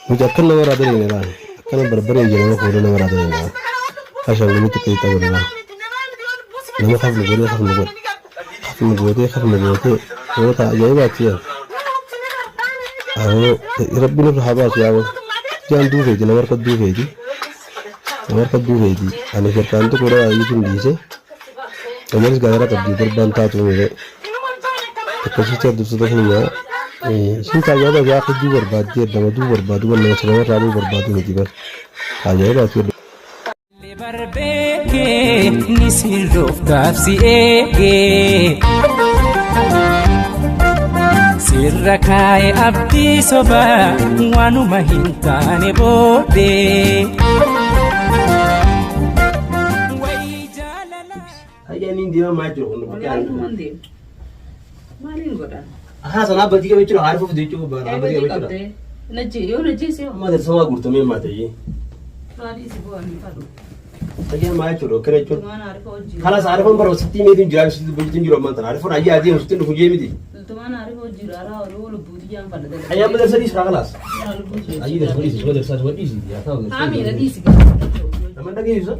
Nuti akkan nama irraa dalagne laal. Akkana barbaree ija nama fuudhee nama irraa dalagne laal. Ashaangulliitti qixa godhe laal. Nama kafnu godhee kafnu godhe. Kafnu gootee kafnu gootee. Goota ajaa'ibaatti yaa. Awoo rabbi nurra haa baasu yaa Jaan duufeeti nama harka duufeeti. Nama harka duufeeti. Ani firqaan tuquudha iyyuutiin dhiise. Umaris gaara qabdi darbaan taatu miire. Akkasitti hordoftoota keenya isin tajaajila gaafa hedduu barbaaddee nama duu barbaadu bar nama sanamarraa buu barbaadu miti bar ajaa'ibaati. Barbeekee ni sirruuf si eegee. Sirra kaa'e abdii sobaa waanuma hin taane booddee. Wayii jaalala. Hayyaan inni deemaa maal jiru kun Wallaahi dhumaan deema. Maaliin godhan? Ahaa sanaa badii qabee jira haarifuuf jechuu barbaada badii Badii qabee jira. qabdee. Najjee yoo najjeese yoo. Amma darsamaa guutamee maa ta'ee. Maaliin si bu'an hin fadhu. Hayyaan maal jechuudha akkana jechuudha. Ilmaan haarifa hojii. Kalas haarifoon bara sittii meetiin jira sitti bulchitiin jiru ammaan tana haarifoon ayyaa adeemu sitti dhufu jee miti. Ilmaan haarifa hojii raaraa oluu lubbuuti jaan fadha. Hayyaan madarsa dhiis kaa kalaas. Ayyii darsa dhiis suma darsaa suma dhiisi yaa ta'u. Haami na dhiisi. Nama dhageessu.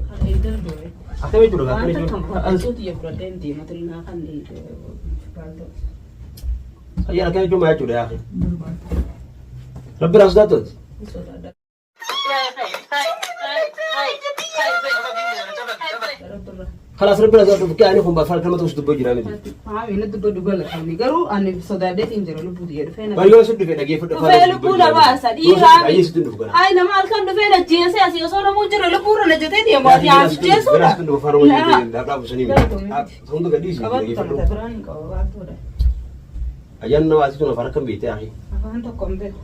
Akkam jechuudha Waan akkana takka jechuudha. fudhachuutu ija fudhadhee hin deema tilnaa kan Hayyaan akkana jechuun maal jechuudha yaa Rabbi raas daattooti. sodaadha. Kalaas rabbi raas daattooti ani kun baafaan kalma tokko dubbaa jira miti. Haami na dubba dubba lafaani garuu ani sodaadheetiin jira lubbuutu jedhu feena. Bari yoo sitti dhufe dhageeffadhu. Dhufee lubbuu na baasa dhiiraa. Ayyee sitti dhufu kana. Hayi nama halkan dhufee na jeesee asii osoo namuu jira lubbuurra na jetee deemu ati haa jeesuudha. Qabatu tana biraan hin qaba baattuudha. Ayyaanni nama asii tun afaan akkam beektee akhi. Afaan tokko hin beeku.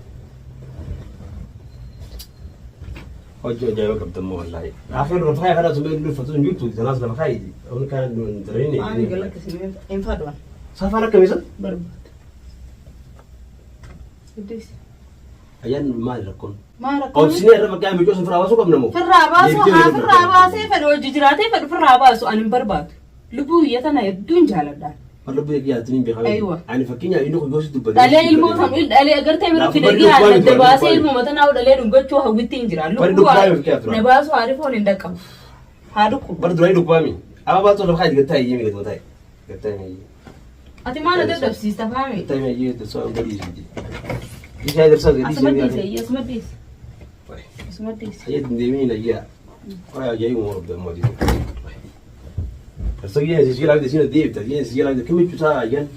Hojii ajaa'iba qabda immoo wallaahi. Afaan lafa kaayee kana sumee dhuunfatu hin jirtu tanaas lafa kaayeeti. Inni kaan hin Haami darine. galakkisi hin fadhuan. Safaan akkamii san? Barbaada. Idris. Ayyaanni maali rakkoon? Maal rakkoon? Obsinee irra bakka miicoo sun firaa baasuu qabna moo? Firraa baasu haa firraa baasee fedhu hojii jiraatee fedhu firraa baasu ani hin barbaadu. Lubbuu biyya tana hedduun jaaladha. Warra biyya kiyyaatti ni beekama. Aywa. Ani fakkeenyaaf inni kun yoo si dubbate. Dhalee ilmoo tan dhalee agartee bira Laafa fide bari gihaa dhukkubaa adda miti, baasee bari ilmoo matanaa dhalee dhungachuu hawwitti hin jira. Bari Lubbuu dhukkubaa miti tura. na baasu haarifoon hin dhaqqabu. Haa dhukkubu. Bara duraa dhukkubaami. Amma baatoo lafa kaayee gattaa iyyee miidhaguma taa'e. Gattaa iyyee. Ati maal na dadhabsiista faami? Gattaa iyyee darsaa gadii isiiti. Isaa darsaa gadii Asuma isiiti. dhiise asuma dhiise asuma dhiise. Ayyee deemee nayyaa. Qoraa ajaa'ibuma warra dammoo jiru. Darsaa giyyaa isii laafte isiin deebita giyyaa isii laafte kamichu isaa ayyan.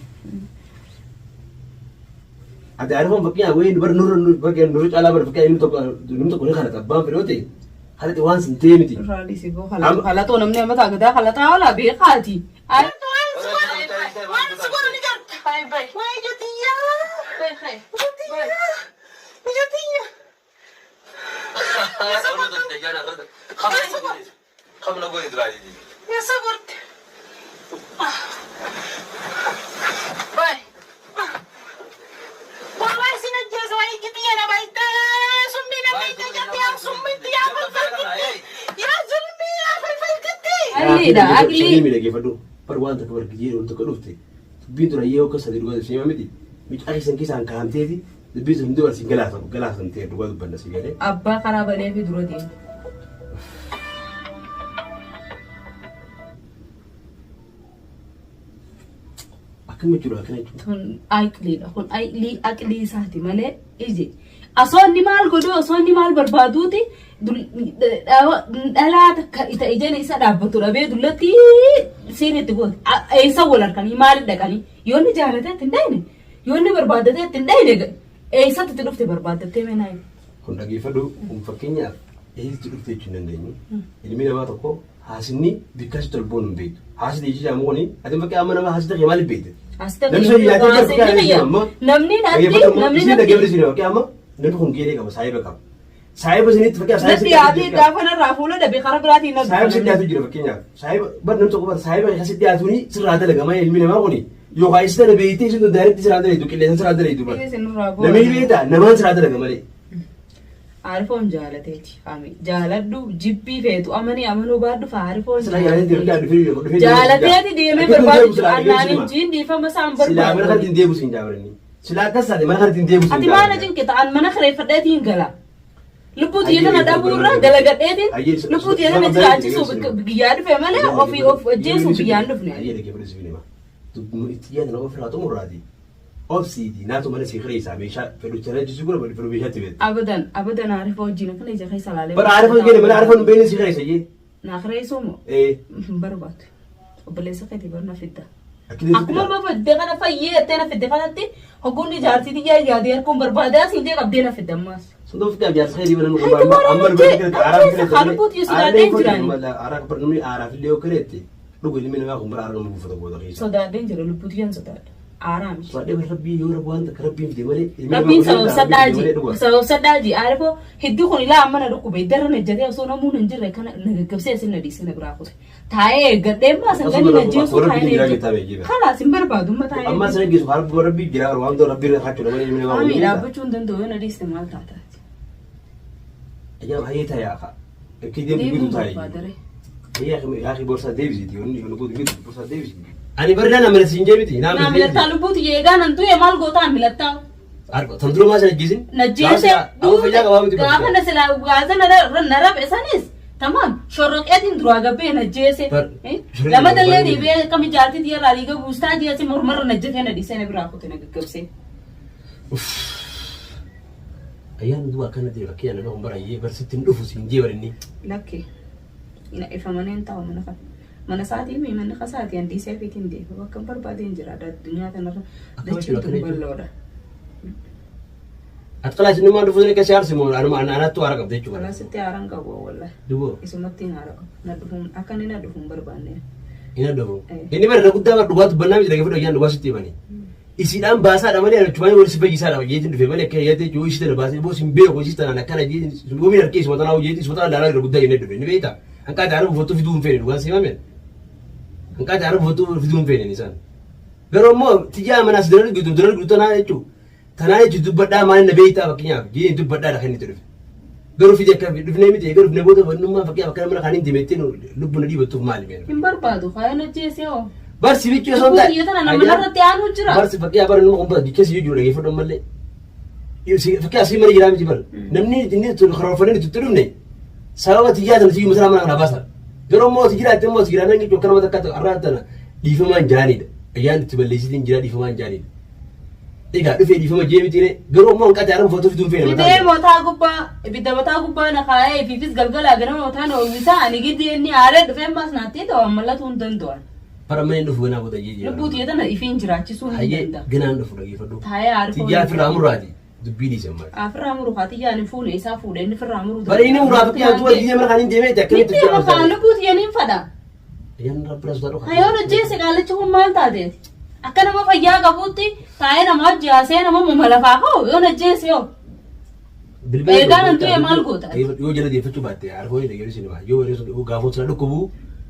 Ati arifoon fakkeenyaaf wayii bar nurra fakkeenyaaf nurra caalaa bar fakkeenyaaf inni tokko ni kadhata abbaan fedhe yoo ta'e kadhate waan sin ta'e miti. Irraa dhiisi boo halatoo namni amma taagadaa halataa oolaa beekaati. Aqliidha aqlii. Sanii miidhageeffadhu bar waan takka bar giyyee waan takka dhufte dubbiin tun ayyee akka sadii dhugaa seema miti mucaa keessan keessaan kaa'amteeti dubbiin sun hundi barsiin galaasamtee dhugaa dubbanna si galee. Abbaa karaa banee fi dura deema. Akkam jechuudha akkana jechuudha. Kun aqliidha. Kun aqlii aqlii isaati malee ije. Osoo inni maal godhu osoo inni maal barbaaduuti dhalaa takka ita ijaan isa dhaabbatu dhabee dullatti siin itti goote. Eessa wal harkanii maaliif dhaqanii yoo inni jaalatee itti hin dhayne yoo inni barbaaddatee itti hin dhayne eessatti itti dhufte barbaaddattee mee naa himi. Kun dhageeffadhu kun fakkeenyaaf eessatti dhufte jechuu hin dandeenyu. Ilmi namaa tokko haasinni bikka sitti ol boonu hin beektu. Haasni jecha ammoo kuni ati fakkii amma nama haasni ta'e maaliif beekte? Namni sun yaadee jira fakkii ani amma Namni natti dhaggeeffadhu namni isin natti dhaggeeffadhu isin fakkii amma namni kun geeree qaba saayiba qaba. Saayiba isinitti fakkii saayiba natti dhiyaatee gaafa narraa fuula dhabe karaa biraatiin na Saayiba sitti dhiyaatu jira fakkeenyaaf. Saayiba bar namni tokko bar saayiba akkasitti dhiyaatuuni sirraa dalagama ilmi namaa kuni yookaan isa tana beektee isin daaretti sirraa dalagdu qilleensa sirraa dalagdu bar. Namni beektaa namaan sirraa dalaga malee. Aarifoon jaalateeti. Faami jaaladhu jibbii feetu amanii amanuu baadhu fa aarifoon Silaa jaalateeti dhufee dhufee jaalateeti deemee barbaadu jira. Annaan hin jiin dhiifama isaan Silaa mana barbaadu. kanatti hin deebisu hin jaabarani. Silaa akkas taate mana kanatti hin deebisu hin Ati maal na jaabarani. cinqita? An mana kireeffadheetiin gala. Lubbuu tiyya tana dhabuu irraa dalagadheetiin lubbuu tiyya tana jiraachisuuf biyyaa dhufe malee ofii of ajjeesuuf biyyaan dhufne. Ayyee dhaggeeffadhu si finima. Itti yaadana ofirraa xumurraati. Obsiiti naatu mana si kireessaa meeshaa fedhu chalachisuu godha fedhu meeshaatti beektu. Abadan abadan Aarifa wajjin akkana ija keessa ilaalee. Bara Aarifa hin mana Aarifa hin beekne si kireessa jee. Naa kireessuu moo? Ee. Hin barbaadu. Obboleessa keetii bar na fidda. Akkuma Akkuma amma fidde kana fayyee jettee na fidde kanatti hogguun jaartii tiyyaa yaadee harkuun barbaadaa siin jee qabdee na fidde ammaas. Sun dhufte jaarsa keetii mana nu Haydi amma amma warra ajjeesa haalubuu tiyya sodaadheen jiraani. Aaraa namni aaraaf illee yoo kireette dhugu ilmi namaa kun bara aara nama buufata booda keessa. Sodaadheen jira lubbuu tiyyaan sodaadha. Aaraa miti. Sodaadhee bara rabbii yoo rabbi waan takka rabbiin fide malee ilmi namaa Rabbiin kun sabab rabbiin fide sadhaaji malee dhuga. sabab sadhaaji Aarifoo hiddi kun ilaa amma na dhukkube darra na ejjatee osoo namuun hin jirre kana na gaggabsee isin na dhiisee na biraa kute. Taa'ee eeggadhee immoo asin Akkasuma gadi na rabbi- jeesuu rabbiin taa'ee jiraa na jettaa beekii. eeggadhe. Kalaas hin barbaadu amma taa'ee. Amma sana geessu harbi rabbii jira waan ta'u rabbii irra kaachuu malee ilmi namaa Ami kun dhaabbachuu hin danda'u yoo na dhiiste maal taata? Ajaa'ib hayyee taa'ee akka ekki deemtu Deemuun bitu taa'ee. barbaadare. Yaa borsaa deebisiiti yoonni yoonni gootu bitu borsaa deebisiiti. Ani barnaa na mana siin jee miti naa Naa mana milattaa lubbuu tiyya eegaa nan du'e maal gootaa milattaa? Tan dura maa sana ajjeesin? Na jeese Amma fayyaa qabaa miti. gaafa na silaa gaaza na rabe sanis tamam shorroqeetiin duraa gabbee na jeese. Bar- Lama dallee deebi'ee akkami jaartii tiyya irraa dhiiga buustaa jeese mormarra na jetee na dhiisee na biraa kute na gaggabsee. Ayyaan du'a akkana ta'e fakkii nama kun barayyee barsitti hin dhufu siin jee barinni. Lakkee na ifa maneen taa'u mana kana. Mana isaatii mi manni kasaatii an dhiisee fiitiin deema bakka hin barbaadeen jira addunyaa kanarra Akkam dachiin jechuudha, tun akkana jechuudha? bal'oodha. Ati qalaas inni maal dhufu sana keessa aarsi moo anuma anattu aara qabda jechuudha. Kalaasitti haaraan qabu wallahi. Duboo Isumatti hin haara qabu. Na dhufuun akka inni na dhufuun barbaanne. hin dhufu. Eh. Inni bara guddaa bara dhugaa dubbannaa miti dhaggeeffadhu ayyaan dhugaa sitti himani. Isiidhaan baasaadha malee ani chumaan wal si fayyisaadha jeetiin dhufe malee akka yaadee yoo ishii tana baasee boos hin beeku ishii tanaan akkana jeetiin yoomiin harkee isuma tanaa jeetiin isuma tanaa laalaa irra guddaa jennee dhufe ni beektaa. Hanqaati aara buufattuu fiduu hin feene dhugaan si himame. Hanqaati aara buufattuu fiduu hin feene isaan. Garuu immoo tiyyaa manaas darar gidduu darar gidduu tanaa jechuun tanaa jechuun dubbadhaa maal na beektaa fakkeenyaaf jeetiin dubbadhaadha kan inni dhufe. Garuu fide akka dhufnee miti egaa dhufnee booda wannummaa fakkeenyaaf akka mana kaaniin deemettee lubbu na dhiibattuuf maali meera. Hin barbaadu kaayaan ajjeesee hoo. Barsi bichuu osoo Lubbuu tiyya tana nama narratti aanuu jira. Barsi fakkeenyaaf bara nama kun bara jecha si jiru dhaggeeffadhu ammallee. Fakkeenyaaf si mana jiraa miti bara. Namni inni karoorfannee nuti itti dhufne sababa tiyyaa tana siyyuu masaraa mana kana baasa. Garuu immoo ati jiraatte immoo ati jiraannaan jechuun akka nama takka har'aa tana dhiifamaan jaaniidha. Ayyaan itti balleessitiin jira dhiifamaan jaaniidha. Egaa dhufee dhiifama jee miti ree garuu immoo hanqate haara buufattuu fiduun feene mataa. Fidee mataa gubbaa ibidda mataa gubbaa na kaa'ee ifiifis galgalaa ganama mataa na uwwisaa ani giddi inni aaree dhufee ammaas naatti ta'u ammallatuu hin danda'an. Bara mana hin dhufu ganaa booda jee jee. Lubbuu tiyya tana ifiin jiraachisuu hin Hayyee danda'a. ganaan dhufu dhaggeeffadhu. Taa'ee aarifoo. Tiyyaa firraa murraati dubbii dhiise ammaa. Afirraa muru haa tiyyaan hin fuune isaa fuudhe inni firraa muru. Bara inni muraa fakkii du'a diinee mana kan hin deemee akkamitti Nitti ama kaan lubbuu tiyya niin fadha. Ayyaan rabbi rasu ta'u. Hayoon hojjeesse qaalichi kun maal taateeti? Akka nama fayyaa qabuutti taa'ee nama hojii haasee nama muma lafaa ka'u yoon hojjeesse yoo. Eegaan an du'e maal goota? Yoo jala deeffachuu baatte harkoo hin dhageessu sinima yoo yeroo gaafoo sana dhukkubu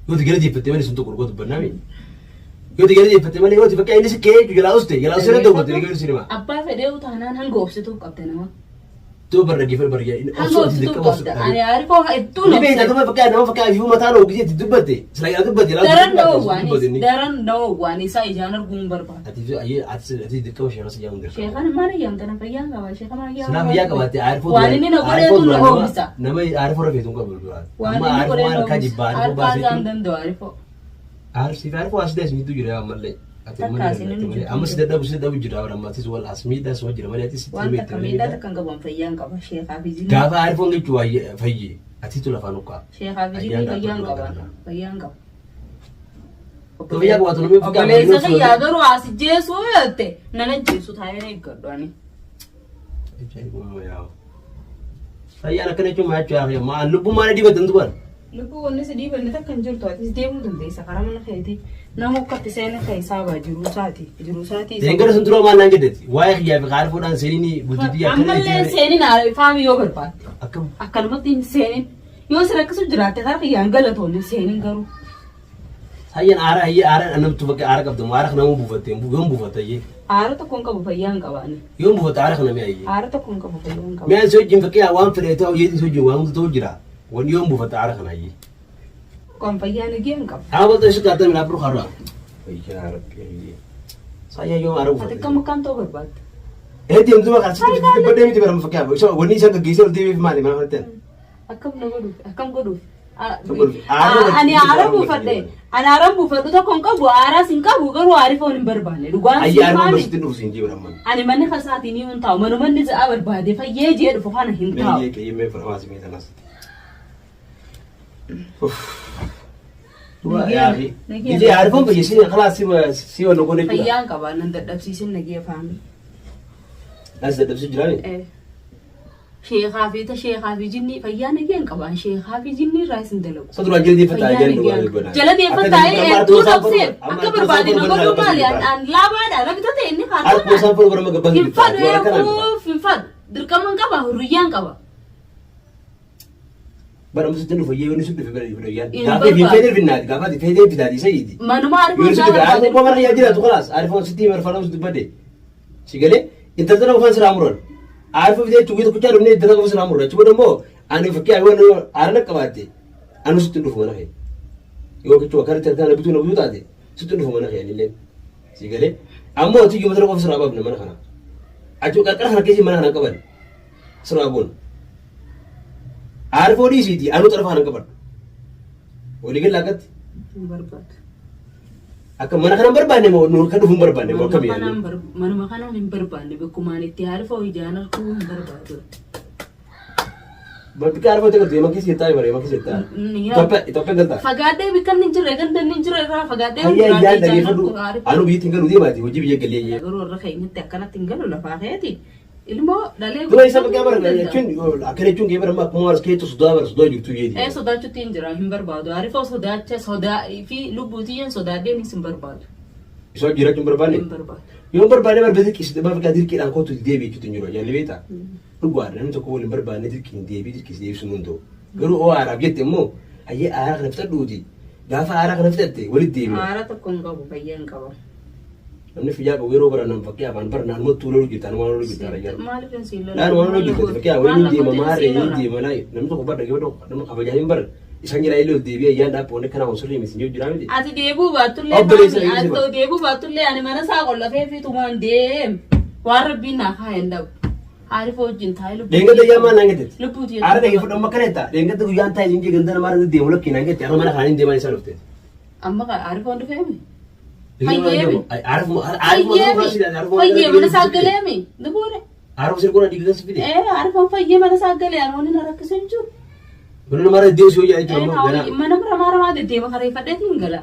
yoo jala deeffatte malee sun tokko dhukkuba dubbannaa mi. Yoo jala deeffatte malee yoo fakkii inni si ka'ee jalaa uste jalaa uste irra dawwatte dhageessu sinima. Abbaa fedhee utaanaan hanga obsituuf qabde nama. Too barra geeffadhu barra Hanga obsituuf qabda. Ani harkoo hedduu Ni beekta tuma fakkii nama fakkii ifuu mataa dhoogisee itti dubbatte sila yaa dubbatte jalaa Daran dhawwaan daran dhawwaan isaa ijaan arguu hin barbaadu. Ati ati ati dirqama sheekasa jedhamu dirqama. Sheekan maal ayyaamta na fayyaan qaba sheekan maal ayyaamta. Silaa fayyaa qabaatte aarifoo Waan inni na godheetu na oomisa. Nama aarifoo rafeetu hin qabu duraan. Waan Amma inni aarifoo godhee waan na akka oomisa. jibbaa aarifoo Harkaa isaan baasee. danda'u aarifoo. Aarifii aarifoo as dees miidhuu jira ammallee. Ati Takka malee asin inni malee. jiru. Amma si dadhabu si dadhabu jira amma atis wal as miidhaa suma jira malee atis sitti Waan miidhaa takka miidhaa takka hin qabu fayyaan qaba sheekaa fi jinni. Gaafa aarifoon jechuun fayyee atiitu lafaan uqqaa. Sheekaa fi jinni fayyaan qaba fayyaan qaba. Fayyaa qabaatu namni Obboleessa kiyyaa garuu as jeesuu jette nan ajjeesu taa'ee na eeggadhu ani. Fayyaan akkana jechuun maal jechuudha? Maal lubbuu maal dibatan duban? Lubbuu wanni si dhiibanne takka hin jirtu atis deemuu dandeessa karaa mana keetii nama ukkatti seena keessaa baa jiruu isaati jiruu isaatii. Deengara sun dura maal naan jedhetti? Waa'ee kiyyaa fi qaarifoodhaan seeniin bulchitii Ammallee seenin faami yoo barbaadde Akkam? akkanumatti hin seenin yoo si rakkisu jiraatte karaa kiyyaan galatoonni seenin garuu. Hayyaan aara hayyee aara namtu bakka aara qabdu aara kana buufatte yoom buufatte hayyee Aara tokko hin qabu fayyaa hin qabaani. yoom buufatte aara kana mi'a hayyee. Aara tokko hin qabu fayyaa hin qabu. Mi'aan si wajjin fakkii waan fedhe ta'u yeetiin si wajjin waan hundi ta'u jira wanni yoom buufatte aara kana hayyee. Kan fayyaa nagee hin qabu. Haa walta isu kaatee midhaan biroo har'a. Fayyaa rabbi hayyee. Saayyaa yoom aara Ati buufatte. akkam akkaan ta'uu barbaadde? Ee deemtu bakka asitti dubbadhee miti bara fakkaatu. Isa wanni isaan gaggeessee ol deebiif maali mana kanatti? Akkam na godhuuf? Akkam godhuuf? Akkam godhuuf? Aaruu Ani aara aaruu buufadhe. Ani aara buufadhu tokko hin qabu, aaraas hin qabu, garuu aarifoon hin barbaanne. Dhugaan Ayyi siin aaruu maali? barsiitti dhufu siin jee bara. Ani manni kasaatiin hin taa'u. Manumanni za'a barbaade fayyee jee dhufu kana hin taa'u. Meeyyee qeyyee fudhamaa si meetanas. Gijee aarifoon biyya si kalaas si wanna goone jechuudha. Fayyaan qaba nan dadhabsiisin nagee faami. As dadhabsiisu jiraani? Sheekaa fi ta sheekaa fi jinnii fayyaa nageen qabaan sheekaa fi jinnii irraa isin dalagu. Sa duraan jala deeffataa Fayyaa jala nageen duwwaa dubbata. jala deeffataa hedduu dhoksee akka barbaade na godhuu maali an laabaadha na bitate inni Harkuma kaartoonaa. isaan fudhu bara gabbaan Hin fadhu eeguuf hin fadhu dirqama hin qaba hurriyyaan qaba. Bara musu jennu fayyee yoonni sun dhufe bara dhufe yaad. Hin Gaafa hin barbaadu. feetee finnaati gaafa ati feetee fitaati isa hiiti. Manuma Yoonni arfan sun dhufe isaa aarifoon bara yaa jiraatu kalaas aarifoon sitti marfana su dubbadde. Si galee intala tana qofaan siraa muran. Aarifoo fitee jechuun guyyaa tokkichaa dhufnee intala qofa siraa muran. Achi booda immoo ani fakkii ani aarana qabaatte anu sitti dhufu mana kee. Yoo kichuu akka irratti na bituu na bituu taate sitti dhufu mana kee anillee. Si galee ammoo ati iyyuu tana qofa siraa baafne mana kana. Achi qarqara kana keessa mana kana qaban siraa goona. Aarifoo dhiisiiti anuu xarfa kana qabadhu. Walii gala akkatti Hin barbaadu. akka mana kana hin barbaanne moo nu akka dhufu hin barbaanne moo akkamii? Manuma kanaan hin barbaanne bakkumaan itti aarifoo ijaan arguu hin barbaadu. Bakka aarifoo ta'e galtu yeman keessa jirtaa bara yeman keessa jirtaa. Itoophiyaa Itoophiyaa galtaa. Fagaadhee bakka inni hin jirre ganda inni hin jirre irraa fagaadhee Hayyaa iyyaan dhageeffadhu anuu biyyatti hin galu deemaati hojii biyya galee iyyee. Garuu warra keenyatti akkanatti hin galu lafaa keeti. Ilmoo dhalee Dura isa bakka bara jechuun akkana jechuun kee bara amma akkuma as keessa sodaa bara sodaa jirtu yeeti. Ee sodaachuutti hin jira hin barbaadu. Aarifoo sodaacha sodaa fi lubbuutiyyeen sodaadheenis hin barbaadu. Isa jiraachuu hin barbaanne. Hin barbaadu. Yoo hin barbaanne barbaade dirqisiisee bakka dirqiidhaan kootu deebi'e jechuutu hin jiru jaalli beektaa. Dhugaadha namni tokko waliin barbaanne dirqiin deebii dirqisiisee deebisuun hin ta'u. Garuu oo aaraaf jette immoo hayyee aaraa kana fixadhuuti. Gaafa aaraa kana fixatte walitti deebina. Aara tokko hin qabu fayyaa hin qabu. Namni fayyaa qabu yeroo bara nan fakkii afaan bara naan mottuu loluu jirta waan loluu jirta rayyaan. Maaliif hin siin lola? Naan waan loluu jirta fakkii waliin deema maarree ni deema naa namni tokko bara dhagee tokko nama kabajaa hin bara isaan jala illee deebi'ee ayyaan dhaabboonni kana osoo sirrii miti jiru jiraa miti. Ati deebuu baattullee Obboleessa maami, eeyyama. ati deebuu baattullee ani mana isaa qollafee fi tumaan deem. Waan rabbiin naa kaayan dhabu. Aarifoo wajjin taa'ee lubbuu. Deengada ayyaa maal naan jettetti? Lubbuuti Aara dhagee fudhan makana jetta. Deengada guyyaan taa'e hin jee ganda namaa irra deemu lakkii naan jette. Arra mana kanaan hin deeman isaan dhufte. Amma aarifoon dhufeemi. Fayyee. Fayyee mana isaa galeemi. Dubuure. Aarif sirkuun adii gas fide. Ee aarifoon fayyee mana isaa galee ani na rakkisa hin jiru. Mana namaa irra deemu si hojii jechuudha amma ganaa. Mana muramaa ramaa deddeema kareeffadheetiin hin gala.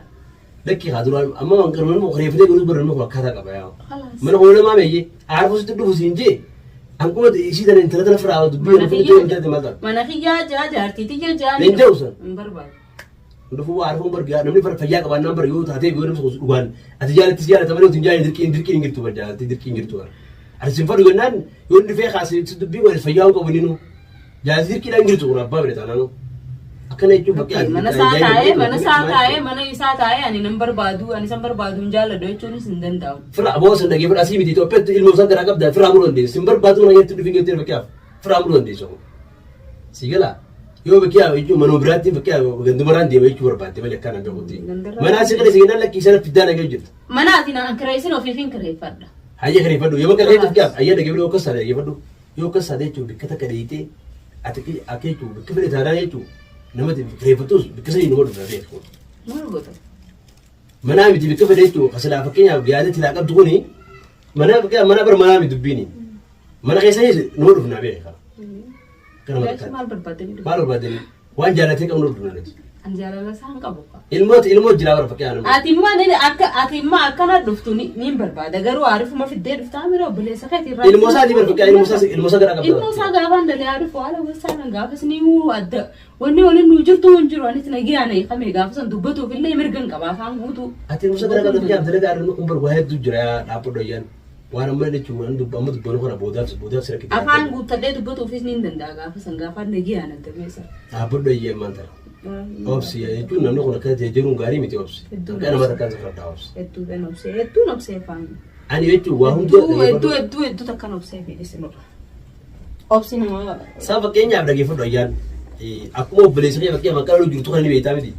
Lakkii haa duraan amma waan garuu nama kareeffatee garuu bara nama akkaataa qaba yaa. Khalaas. Mana hoola maa meeyyee aarif sitti dhufu siin jee. Anquma isii tana intala tana firaa dubbii Mana kana fidee intala maal ta'a. Mana kiyyaa jaa jaartii tiyya jaa. Hin jiru san. Hin barbaadu. Dhufuu aarifoon bar namni bar fayyaa qabaannaan bar yoo taatee yoo namni tokko dhugaan ati jaalattis jaalata malee utuu hin jaalanne dirqiin dirqiin hin jirtu bar jaalatti dirqiin hin jirtu bar. Ati sin fadhu jennaan yoo inni dhufee kaasee si dubbii godhe fayyaa hin qabu inni nu. Jaalatti dirqiidhaan hin jirtu kun abbaa bira taanaanu. Akkana jechuun fakkii ati Mana isaa taa'ee mana isaa taa'ee mana isaa taa'ee ani nan barbaadu ani san barbaadu hin jaalladhu jechuunis hin danda'amu. Fira aboo san dhagee asii miti Itoophiyaatti ilmoo isaan garaa qabda firaa muruu dandeessu. Sin barbaadu mana keessatti dhufin geettee fakkiyaaf firaa muruu dandeessu. Si galaa yoo bakkiyaa jechuun manuma biraatti bakkiyaa gandumarraan deema jechuu barbaadde malee akkaan hanga kutti. Gandarraa- Mana asii kana si kennaan lakkii sana fiddaan hanga jirtu. Mana ati naan kireessin ofiif hin kireeffadha. Hayya kireeffadhu yoo bakka keetti fakkiyaaf hayya dhagee yoo akkas taate dhageeffadhu yoo akkas taate jechuun bikka takka dheeyitee ati akka jechuun bikka fedhe taanaan jechuun nama kireeffattus bikka sanii nama dhufna beeku. Maal goota? Manaa miti bikka fedhe jechuun kasilaa fakkeenyaaf yaada tilaa qabdu kuni mana fakkeenyaaf mana bar manaa miti dubbiini. Mana keessanis nama dhufna beeka. Kana Jaarsi maal barbaadanii dhufu? Maal barbaadanii? Waan jaalatee qabnu dhufna nuti. An jaalala isaa hin qabu. Ilmooti ilmoo jiraa bara fakkeenyaaf nama. Ati immoo ni akka ati immoo akkana dhuftu ni ni barbaada garuu aarifuma fiddee dhuftaa mira obboleessa keetii irraa. Ilmoo isaatii bara fakkeenyaaf ilmoo isaa ilmoo isaa garaa qabda. Ilmoo isaa gaafaan dalee haa dhufu haala gosaa gaafas ni huu adda wanni waliin nuu jirtu hin jiru anis nagiyaa na hiikame gaafa san dubbatuuf illee mirga hin qaba afaan guutuu. Ati ilmoo isaa garaa qabda fakkeenyaaf dalagaa irra kun bar waa hedduu jira dhaabbadhu ayyaan. Waan amma jechuun waan dubba amma dubbanu kana boodaaf boodaaf sira kitaa. Afaan guuttadhee dubbatuufis ni danda'a gaafa san gaafaan nagiyaa na dabeessa. Dhaabbadhu ayyaan maal ta'a? Obsi jechuun namni kun akka ta'e jiruun gaarii miti obsi. Hedduu Akka nama takkaan sirradhaa obsi. Hedduudhaan obsee hedduun obsee afaan. Ani jechuun waa hunda Hedduu hedduu hedduu hedduu takkan obsee fi isinirra. Obsi nama Isaa fakkeenyaaf dhageeffadhu ayyaan. Akkuma obboleessa kee fakkeenyaaf akka loluu jirtu kana ni beektaa miti.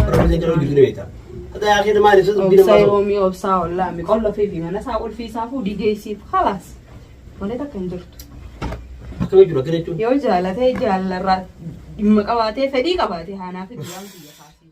Obboleessa kee loluu jirtu ni beektaa. Hatta yaa kee maal ibsa dubbii Obsa namaa yoomii obsaa ollaami qolla fi mana isaa qulfii isaa fuudhii geessiif khalaas. Wanti takka hin jirtu. Akkam jechuudha akkana jechuun. Yoo jaalatee jaalalarraa dhimma qabaatee fedhii qabaatee haanaa fi waan biyya kaasee.